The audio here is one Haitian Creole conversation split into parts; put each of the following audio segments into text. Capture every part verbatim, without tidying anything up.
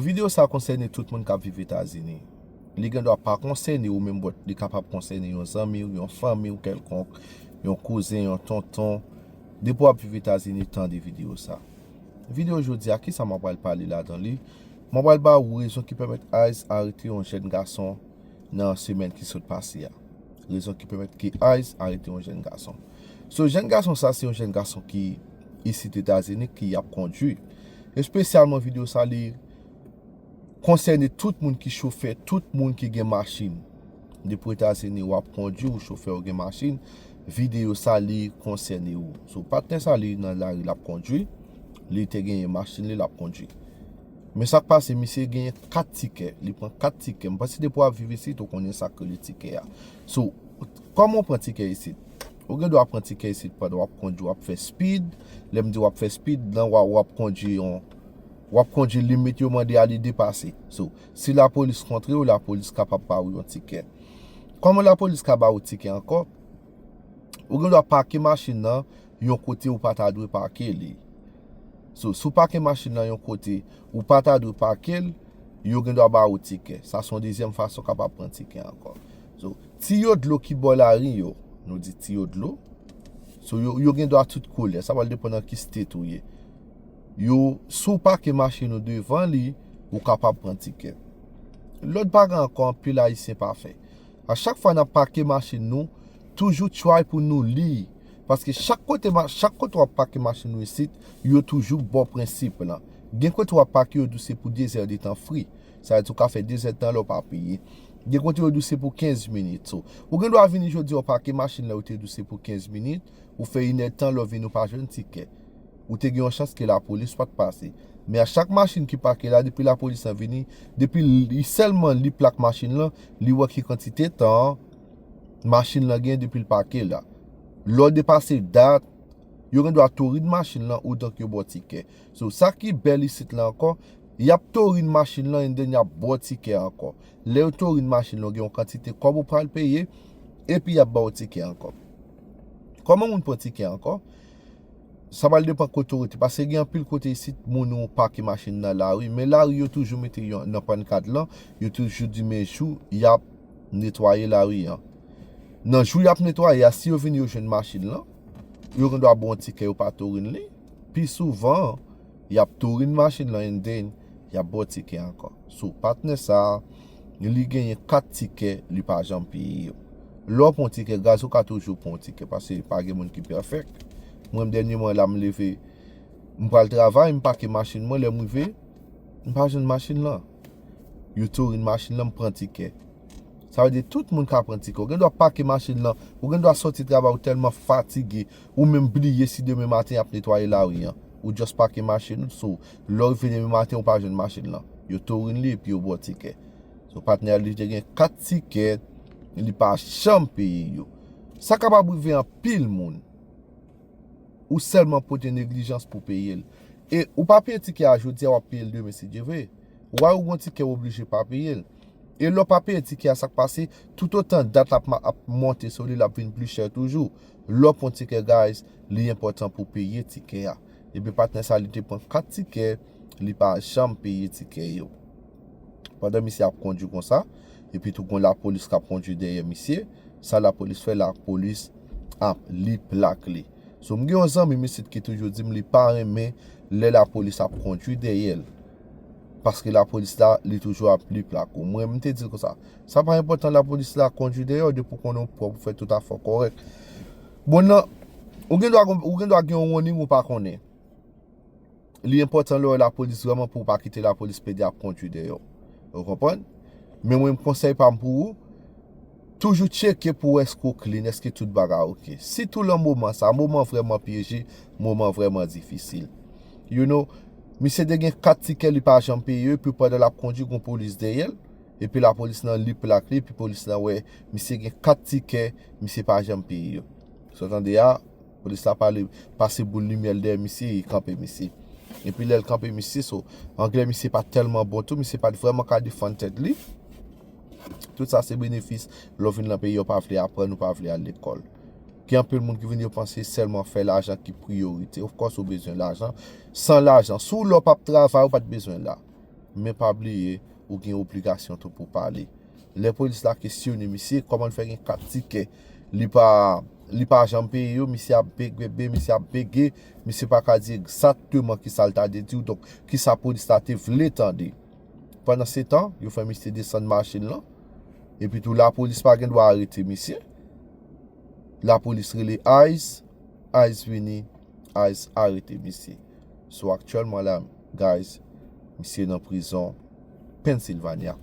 Videyo sa konsène tout moun k ap viv Etazini. Li gen dwa pa konsène ou menm, but li kapab konsène yon zanmi w, yon fanmi w kèlkonk, yon kouzen, yon tonton. Depi w ap viv Etazini, tande videyo sa. Videyo jodi a, kisa m ap pral pale ladan li? M ap pral ba ou rezon ki pèmèt ICE arete yon jèn gason nan semèn ki sot pase a. Rezon ki pèmèt ke ICE arete yon jèn gason. So, jèn gason sa, se yon jèn gason ki isit Etazini, ki ap kondwi. Espesyalman videyo sa, li konsène tout moun ki chofè, tout moun ki gen machin. Depi w Etazini, w ap kondwi, ou chofè, ou gen machin, videyo sa, li konsène ou. So, patnè sa, li nan lari, l ap kondwi, li te genyen machin li, l ap kondwi. Men sa k pase, misye genyen kat tikè, li pran kat tikè. M panse depi w ap viv isit, ou konnen sa k rele tikè a. So, kòman w pran tikè isit? Ou gen dwa pran tikè isit pandan w ap kondwi, w ap fè speed. Lè m di w ap fè speed, nan w ap kondwi yon, w ap kondwi limit yo mande a, li depase. So, si lapolis kontre w, lapolis kapab ba ou yon tikè. Kòman lapolis ka ba ou tikè ankò? Ou gen dwa pake machin nan yon kote ou pa ta dwe pake li. So, si w pake machin nan yon kote ou pa ta dwe pake l, yo gen dwa ba ou tikè. Sa se yon dezyèm fason w kapab pran tikè ankò. So, tiyo dlo ki bò lari yo, nou di tiyo dlo. So, yo, yo gen dwa tout koulè. Sa pral depann nan ki state ou ye. Yo, si w pake machin ou devan li, ou kapab pran tikè. Lòt bagay ankò, anpil Ayisyen pa fè. A chak fwa n ap pake machin nou, toujou try pou nou li. Paske chak kote, ma- chak kote w ap pake machin nou isit, yo toujou ba w prensip lan. Gen kote w ap pake, yo di w se pou de zè de tan free. Sa vle di w ka fè de zè de tan lè w pa peye. Gen kote yo di w se pou kenz minit. So, ou gen dwa vini jodi a, w pake machin la, yo te di w se pou kenz minit, ou fè inèdtan, lè w vini, ou pa jwenn tikè. Ou te gen yon chans ke lapolis pa t pase. Men a chak machin ki pake la, depi lapolis lan vini, depi li sèlman li plak machin lan, li wè ki kantite tan machin lan gen depi l pake la. Lè w depase dat, yo gen dwa torin machin lan, ou donk yo ba w tikè. So, sa ki bèl isit la ankò, y ap torin machin lan, and then y ap ba w tikè ankò. Lè yo torin machin lan, gen yon kantite kòb ou pral peye, epi y ap ba w tikè ankò. Kòman moun pran tikè ankò? Sa pral depann kote w rete, paske gen anpil kote isit, moun yo pake machin nan lari, men lari yo toujou mete yo nan pannkat lan, yo toujou di men jou y ap netwaye lari an. Nan jou y ap netwaye a, si yo vini yo jwenn machin lan, yo gen dwa ba w yon tikè, yo pa torin li. Pi souvan, y ap torin machin lan, and then y ap ba w tikè ankò. So, patnè sa, li genyen kat tikè, li pa janm peye yo. Lè w pran yon tikè, guys, ou ka toujou pran yon tikè, paske pa gen moun ki pèfèk. Mwen, dènyèman la, m leve, m pral travay, m pake machin mwen, lè m rive, m pa jwenn machin lan. Yo torin machin lan, m pran tikè. Sa vle di tout moun ka pran tikè. Ou gen dwa pake machin lan, ou gen dwa sòti travay, ou tèlman fatige, ou menm bliye si demen maten y ap netwaye lari an. Ou just pake machin ou, so, lè w rive demen maten, ou pa jwenn machin lan. Yo torin li epi yo ba w tikè. So, patnè a, li te gen kat tikè, li pa janm peye yo. Sa kapab rive anpil moun. Ou sèlman pote neglijans pou peye l. E ou pa peye tikè a jodi a, w ap peye l demen si Dye vle. Ou wè ou gen yon tikè, ou oblije pa peye l. E lè w pa peye tikè a, sa k pase, toutotan dat la ap ma- ap monte sou li, l ap vin pli chè toujou. Lè w pran tikè, guys, li enpòtan pou peye tikè a. Epi patnè sa, li te pran kat tikè, li pa janm peye tikè yo. Pandan misye ap kondwi konsa, epi tou gon lapolis k ap kondwi dèyè misye, sa lapolis fè, lapolis ap li plak li. So, m gen yon zanmi m isit ki toujou di m li pa renmen lè lapolis ap kondwi dèyè l. Paske lapolis la, li toujou ap li plak ou. Mwen, m te di l konsa, sa pa enpòtan lapolis la kondwi dèyè w, depi w konnen w pwòp, ou fè tout afè w kòrèk. Bon, nan, ou gen dwa, ou gen dwa gen yon warning ou pa konnen. Li enpòtan lè w wè lapolis vrèman pou w pa kite lapolis plede ap kondwi dèyè w. Ou konprann? Men mwen, konsèy pa m pou ou, toujou tcheke pou w èske w clean, èske tout bagay oke. Sitou lan moman sa, moman vrèman pyeje, moman vrèman difisil. You know, misye te gen kat tikè li pa janm peye yo, epi pandan l ap kondwi, gon polis dèyè l, epi lapolis lan li plak li, epi polis lan wè misye gen kat tikè, misye pa janm peye yo. Sa w tande a, polis la pale, pase boul limyè l dèyè misye, e kanpe misye. Epi lè l kanpe misye, so, anglè misye pa t tèlman bon tou, misye pa t vrèman ka defann tèt li. Tout sa se benefis lè w vin nan peyi a, ou pa vle aprann, ou pa vle al lekòl. Gen anpil moun ki vin, yo panse sèlman fè lajan ki priyorite. Of course, ou bezwen lajan. San lajan, si w lè w p ap travay, ou pa t bezwen la. Men pa bliye, ou gen obligasyon tou pou pale. Lè polis la kesyone misye, kòman l fè gen kat tikè, li pa, li pa janm peye yo, misye ap bege, misye ap bege, misye pa ka di egzakteman kisa l ta dwe di w, donk kisa polis la te vle tande. Pandan se tan, yo fè misye desann machin lan, epi tou lapolis pa gen dwa arete misye. Lapolis rele ICE, ICE vini, ICE arete misye. So aktyèlman la, guys, misye nan prizon Pennsylvania.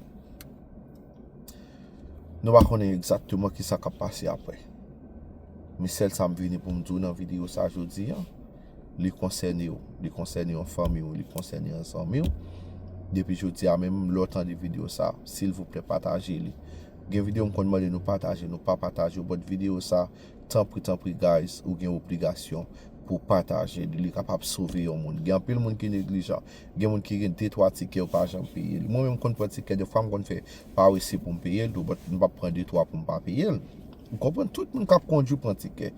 Nou pa konnen egzakteman kisa k ap pase apre. Men sèl sa m vini pou m di w nan videyo sa jodi a, li konsène w, li konsène yon fanmi w, li konsène yon zanmi w. Depi jodi a menm, lè w tande videyo sa, silvouplè pataje li. Gen videyo m konn mande nou pataje, nou pa pataje, but videyo sa, tanpri, tanpri, guys, ou gen obligasyon pou pataje li. Li kapab sove yon moun. Gen anpil moun ki neglijan. Gen moun ki gen de twa tikè, yo pa janm peye li. Mwen menm, m konn pran tikè, defwa m konn fè parese pou m peye l tou, but m p ap pran de twa pou m pa peye l. Ou konprann? Tout moun k ap kondui pran tikè.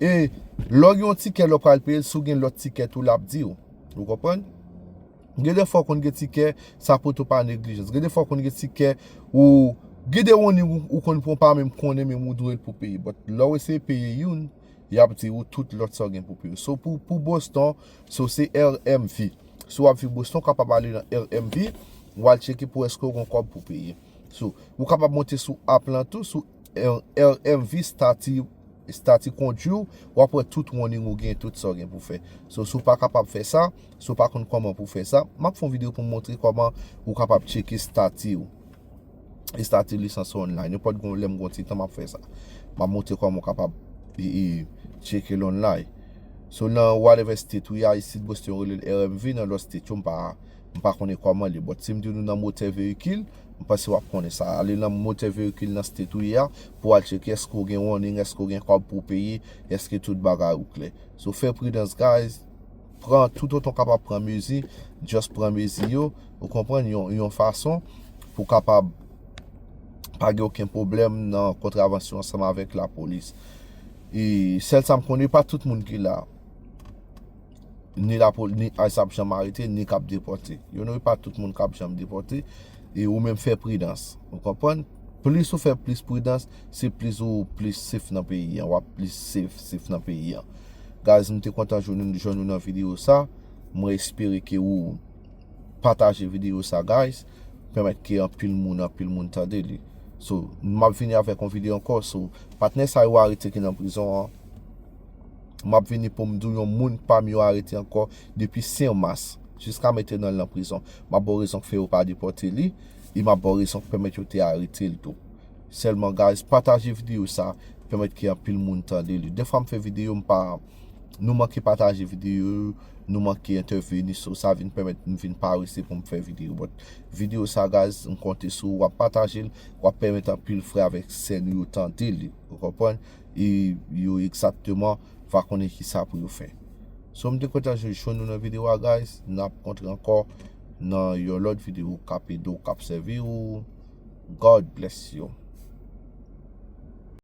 E lè w gen yon tikè, lè w pral peye l, si w gen lòt tikè tou, l ap di w. Ou konprann? Gen de fwa w konn gen tikè, sa pote w pa neglijans. Gen de fwa w konn gen tikè, ou gen de warning ou, ou konn pran, pa menm konnen, menm ou dwe l pou peye. But lè w eseye peye youn, y ap di ou tout lòt sa w gen pou peye. So pou, pou Boston, so se R M V. Si w ap viv Boston, w kapab ale nan R M V, w al tcheke pou èske w gen kòb pou peye. So, ou kapab monte sou app lan tou, sou R M V statut, statut kondui w, w ap wè tout warning ou gen, tout sa w gen pou fè. So, si w pa kapab fè sa, si w pa konn kòman pou fè sa, m ap fè yon videyo pou m montre kòman ou kapab tcheke statut ou. Statut lisans ou online. Nenpòt gon, lè m gon ti tan, m ap fè sa. M ap montre kòman ou kapab e, e, tcheke l online. So, nan whatever state ou ye, isit Boston yo rele l R M V, nan lòt state yo, m pa, m pa konnen kòman li ye. But si m di nou nan motè veyikil, m panse w ap konnen sa. Ale nan motè veyikil nan state ou ye a, pou w al tcheke èske w gen warning, èske w gen kòb pou w peye, èske tout bagay ou klè. So, fè pridans, guys. Pran, toutotan w kapab pran mezi, just pran mezi yo, ou konprann, yon, yon fason pou w kapab pa gen okenn pwoblèm nan kontravansyon ansanm avèk lapolis. E sèl sa m konnen, pa tout moun ki la, ni lapo-, ni ICE ap janm arete, ni k ap depòte. You know, e pa tout moun k ap janm depòte. E ou menm fè pridans. Ou konprann? Plis ou fè plis pridans, se plis ou plis safe nan peyi an. W ap plis safe, safe nan peyi an. Guys, m te kontan jwenn, jwenn nou nan videyo sa. Mwen espere ke ou pataje videyo sa, guys. Pèmèt ke anpil moun, anpil moun tande li. So, m ap vini avèk yon videyo ankò. So, patnè sa yo arete ki nan prizon an. M ap vini pou m di w yon moun pami yo arete ankò depi senk mas. Jiska mentenan l nan prizon. M ap ba w rezon k fè yo pa depòte li. E m ap ba w rezon k pèmèt yo te arete l tou. Sèlman, guys, pataje videyo sa. Pèmèt ke anpil moun tande li. Defwa m fè videyo, m pa, nou manke pataje videyo, nou manke entèveni, so sa vin pèmèt m vin parese pou m fè videyo. But videyo sa, guys, m konte sou ou, w ap pataje l, w ap pèmèt anpil frè avèk sè nou yo tande li. Ou konprann? E yo egzakteman va konnen kisa pou yo fè. So, m te kontan jwenn nou nan videyo a, guys. N ap kontre ankò nan yon lòt videyo k ap ede w, k ap sèvi w. God bless you.